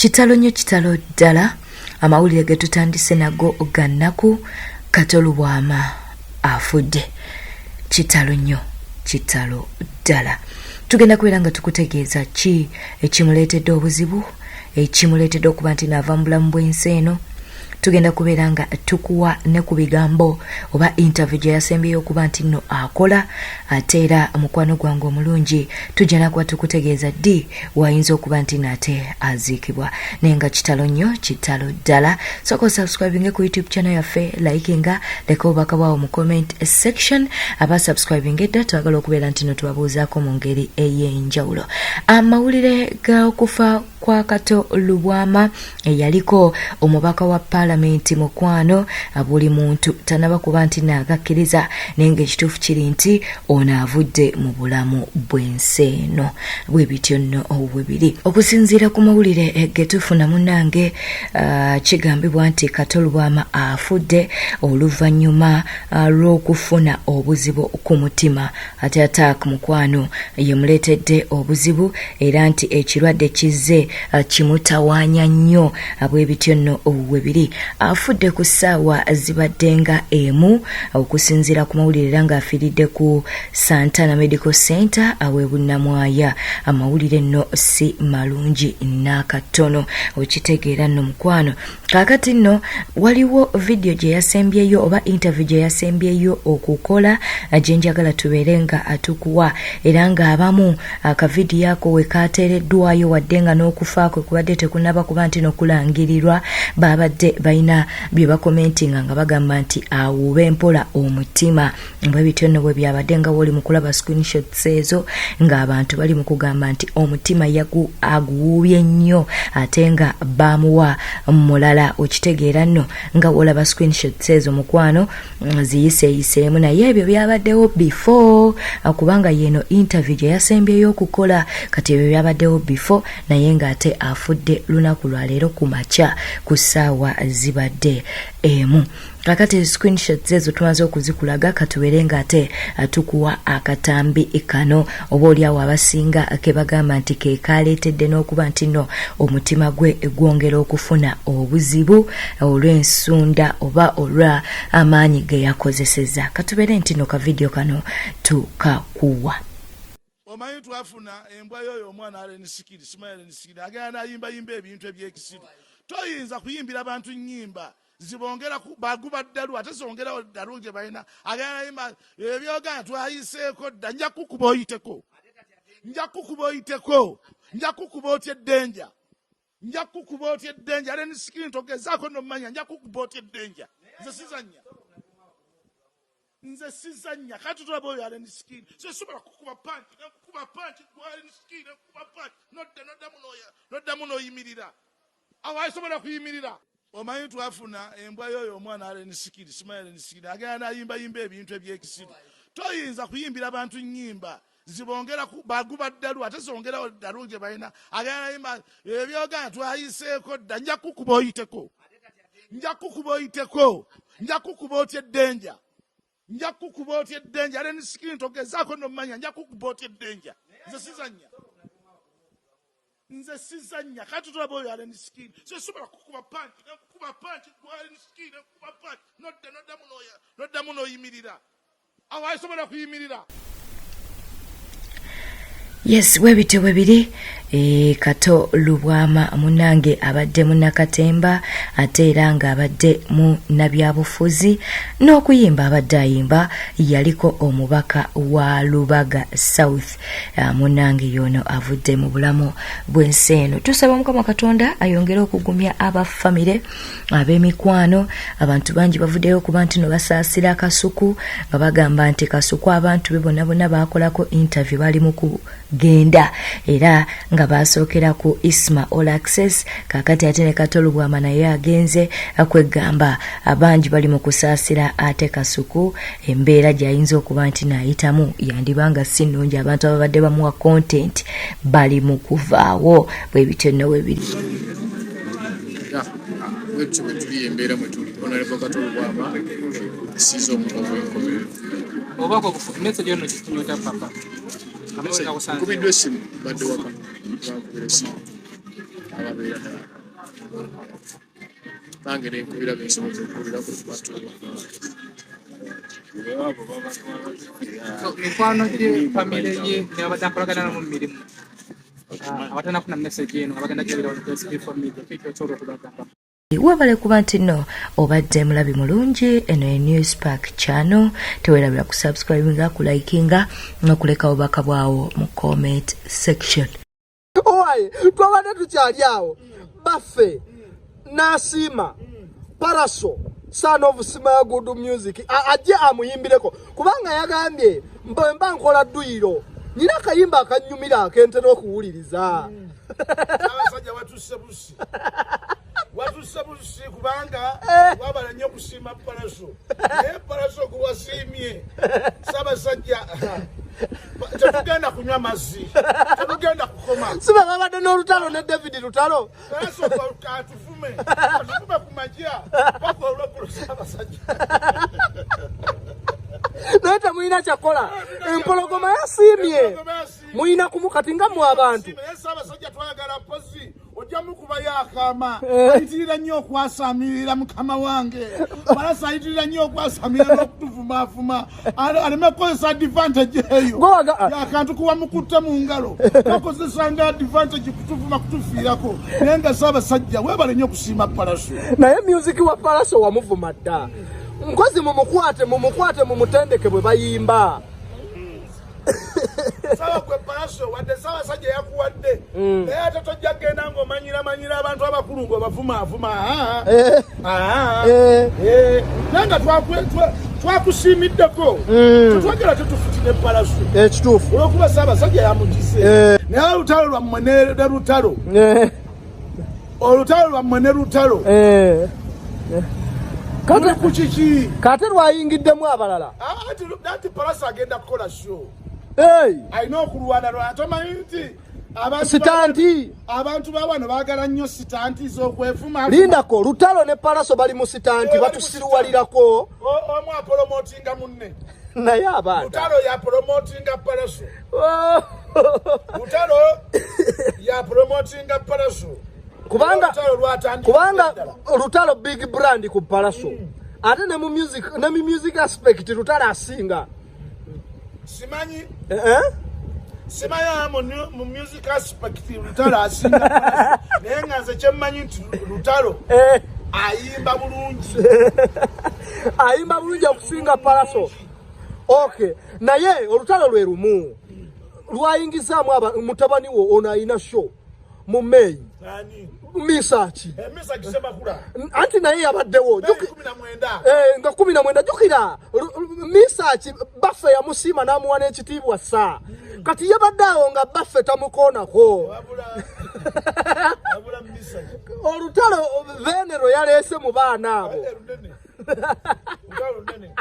Kitalo nnyo, kitalo ddala. Amawulire ge tutandise nago ga nnaku. Kato Lubwama afudde. Kitalo nnyo, kitalo ddala. Tugenda kubeera nga tukutegeeza ki ekimuleetedde obuzibu, ekimuleetedde okuba nti naava mu bulamu bw'ensi eno. Tugenda kubeera nga tukuwa ne ku bigambo oba interview gye yasembyeyo okuba nti nno akola. Ate era mukwano gwange omulungi, tujja nakuba tukutegeeza ddi wayinza okuba nti nate aziikibwa. Naye nga kitalo nnyo, kitalo ddala. Sooka osubscribinge ku YouTube channel yaffe, likinga, leka obubaka bwawo mu comment section. Aba subscribing edda, twagala okubeera nti no tubabuuzaako mu ngeri ey'enjawulo. Amawulire g'okufa kwa Kato Lubwama, eyaliko omubaka wa paalamenti, mukwano, buli muntu tanaba kuba nti naagakkiriza, naye ngaekituufu kiri nti ono avudde mu bulamu bw'ensi eno. Bwe bityo nno bwe biri okusinziira ku mawulire getufuna. Munnange, kigambibwa nti Kato Lubwama afudde oluvannyuma lw'okufuna obuzibu ku mutima. Heart attack, mukwano, yemuleetedde obuzibu, era nti ekirwadde kizze kimutawaanya nnyo. Bwe bityo nno we biri. Afudde ku ssaawa zibadde nga 1 okusinziira ku mawulire, era ng'afiiridde ku Santana Medical Center aw'e Bunnamwaya. Amawulire nno si malungi n'akatono, okitegeera nno, mukwano. Kaakati nno waliwo vidiyo gye yasembyeyo oba interview gye yasembyeyo okukola gye njagala tubeere nga atukuwa, era ng'abamu akavidiyo ako we kateereddwayo, wadde nga n'okufa kwe kubadde tekunaba kuba nti nokulangirirwa, babadde balina bye bakomentinga nga bagamba nti awuube mpola omutima. Bwe bityo nno bwe byabadde, nga woli mu kulaba screenshots ezo, ng'abantu bali mu kugamba nti omutima yagu aguwuubye nnyo, ate nga bamuwa mulala. Okitegeera nno, nga wolaba screenshots ezo, mukwano, ziyiseeyiseemu. Naye ebyo byabaddewo before, kubanga yeno interview gye yasembyeyo okukola. Kati ebyo byabaddewo before, naye ng'ate afudde lunaku lwaleero ku makya ku ssaawa zibadde 1. Kakati screenshots ezo tumaze okuzikulaga, katubeere nga ate tukuwa akatambi kano, oba oliawo abasinga ke bagamba nti ke kaleetedde n'okuba nti nno omutima gwe gwongera okufuna obuzibu olw'ensunda oba olwa amaanyi ge yakozeseza. Katubeere nti nno kavidiyo kano tukakuwa. Omanyi twafuna embwa yoyo omwana Alenisikiri, simanyi Alenisikiri, agenda nayimbayimba ebintu ebyekisiru. Toyinza kuyimbira bantu nyimba zibongera baguba ddalu, ate zongerawo ddalu gye balina. Agenda nayimba ebyogana twayiseeko dda. Nja kukuba oyiteko, nja kukuba oyiteko, nja kukuba otya eddenja, nja kukuba otya eddenja. Alenisikiri, togezaako nomanya, nja kukuba otya eddenja. Nze sizanya, nze sizanya. Kati tulaba oyo Alenisikiri, sosobola kukuba punch, nekukuba punch. Alenisikiri, nekukuba punch, nodda, noddamu n'oyimirira awo, asobola kuyimirira. Omanyi twafuna embwa yoyo omwana Alenisikiri, simanyi Alenisikiri, agenda nayimbayimba ebintu ebyekisiru. Toyinza kuyimbira bantu nyimba zibongera baguba ddalu, ate zongerawo ddalu gye balina. Agenda nayimba ebyogana twayiseeko dda. Nja kukuba oyiteko, nja kukuba oyiteko, nja kukuba otya eddenja, nja kukuba otya eddenja. Alenisikiri, togezaako nomanya, nja kukuba otya eddenja. Nze sizanya, nze sizanya. Kati tulaba oyo Alenisikiri, sosobola kukuba punch, nekukuba punch. Alenisikiri, nekukuba punch, nodda, noddamu n'oyimirira awo, asobola kuyimirira. Yes, bwe bityo bwe biri. Kato Lubwama, munange, abadde munnakatemba, ate era ng'abadde munnabyabufuzi n'okuyimba abadde ayimba. Yaliko omubaka wa Lubaga South. Munange, yono avudde mu bulamu bw'ensi eno. Tusaba Mukama Katonda ayongere okugumya abafamire, ab'emikwano. Abantu bangi bavuddeyo okuba nti no basaasira Kasuku, nga bagamba nti Kasuku abantu be bonna bonna bakolako interview bali mu kugenda, era nga basookera ku Isma All Access. Kakati ate ne Kato Lubwama naye agenze. Kwegamba abangi bali mu kusaasira, ate Kasuku embeera gy'ayinza okuba nti naayitamu yandibanga si nnungi. Abantu ababadde bamuwa content bali mu kuvaawo. Bwe bityo nno bwe biri. Bwetutyo bwe tuli, embeera mwe tuli. Honorable Kato Lubwama asiiza omukka ogw'enkomerero. Obubaka obufupi, message ono kikinyota papa. Nkubiddwa essimu, badde waka, bankubira essimu. Ababeera naye nange nenkubira bensobola okukubira ku bantu. So mikwano gye, famire ye, nebabadde akolagana nabo mu mirimu abatanafuna message eno nga bagenda gibira for media, kiki osobola okubagamba? Webale kuba nti nno obadde mulabi mulungi. Eno ye News Park Channel. Tewerabira kusubscribinga, kulikinga n'okuleka obubaka bwawo mu comment section. Owaye, twabadde tukyali awo, baffe n'asiima Paraso, son of Smile Good Music, ajje amuyimbireko, kubanga yagambye mbe mba nkola dduyiro, nyina akayimba akanyumira akentera okuwuliriza. Abasajja watusse busi, watusse busi, kubanga wabala nnyo okusiima Palaso, naye Palaso guwasiimye, Ssaabasajja, tetugenda kunywa mazzi, tetugenda kukoma. Si be babadde n'olutalo ne David Lutalo? Palaso atufume, atufume ku majja paka olweggulo, Ssaabasajja. Naye temulina kyakola, empologoma yasiimye. Empologoma yasiimye. Mulina kumu kati nga mmwe abantu. Naye Ssaabasajja, twayagala pozi ojja mukubayo akaama. Ayitirira nnyo okwasamirira mukama wange Palasa, ayitirira nnyo okwasamirira n'okutuvumaavuma. Aleme kukozesa advantage eyo yakantu kuba mukutte mu ngalo, takozesanga advantage kutuvuma, kutufiirako. Naye nga Ssaabasajja, weebale nnyo okusiima Palaso. Naye music wa Palaso wamuvuma dda. Nkozi mumukwate, mumukwate, mumutendeke bwe bayimba. Sawa gwe Palaso, wadde Ssaabasajja yakuwadde, naye ate tojja kgenda ng'omanyira manyira abantu abakulu ng'obavumaavuma. Naye nga twakusiimiddeko, tetwagala tetufutire Palaso Ekituufu. olwokuba Ssaabasajja yamugise. Naye olutalo lwammwe ne Lutalo, olutalo lwammwe ne Lutalo muli ku kiki? Kate lwayingiddemu abalala. Ati Palaso agenda kukola show. Hey! Alina okulwana lwana. Tomanyi nti abantu Stunt. Abantu ba wano baagala nnyo stunt z'okwefuma. Lindako, Lutalo ne Palaso bali mu stunt. Bali mu Batusiruwalirako. Omu apolomotinga munne. Naye abaana. Lutalo yapolomotinga Palaso, Lutalo yapolomotinga Palaso. Kubanga Olutalo lwatandikidde kubanga ddala. Lutalo big brand ku Palaso, ate ne mu music aspect Lutalo asinga. Simanyi. Eh, eh? Simanyi mu music aspect Lutalo asinga Palaso, naye nga nze kyemmanyi nti Lutalo ayimba bulungi. Ayimba bulungi okusinga Palaso, okay. Naye olutalo lwe lumu lwayingizaamu mutabani wo ono alina show mu May. Ani? Misaki. Emisa Kisemakula. Anti naye yabaddewo. May 19. Eh, nga 19. Jjukira Misaki baffe yamusiima n'amuwa n'ekitiibwa sa kati yabadde awo nga baffe tamukoonako. Wabula Misaki. Olutalo venero yaleese mu baana abo. Lunene. Lutalo lunene.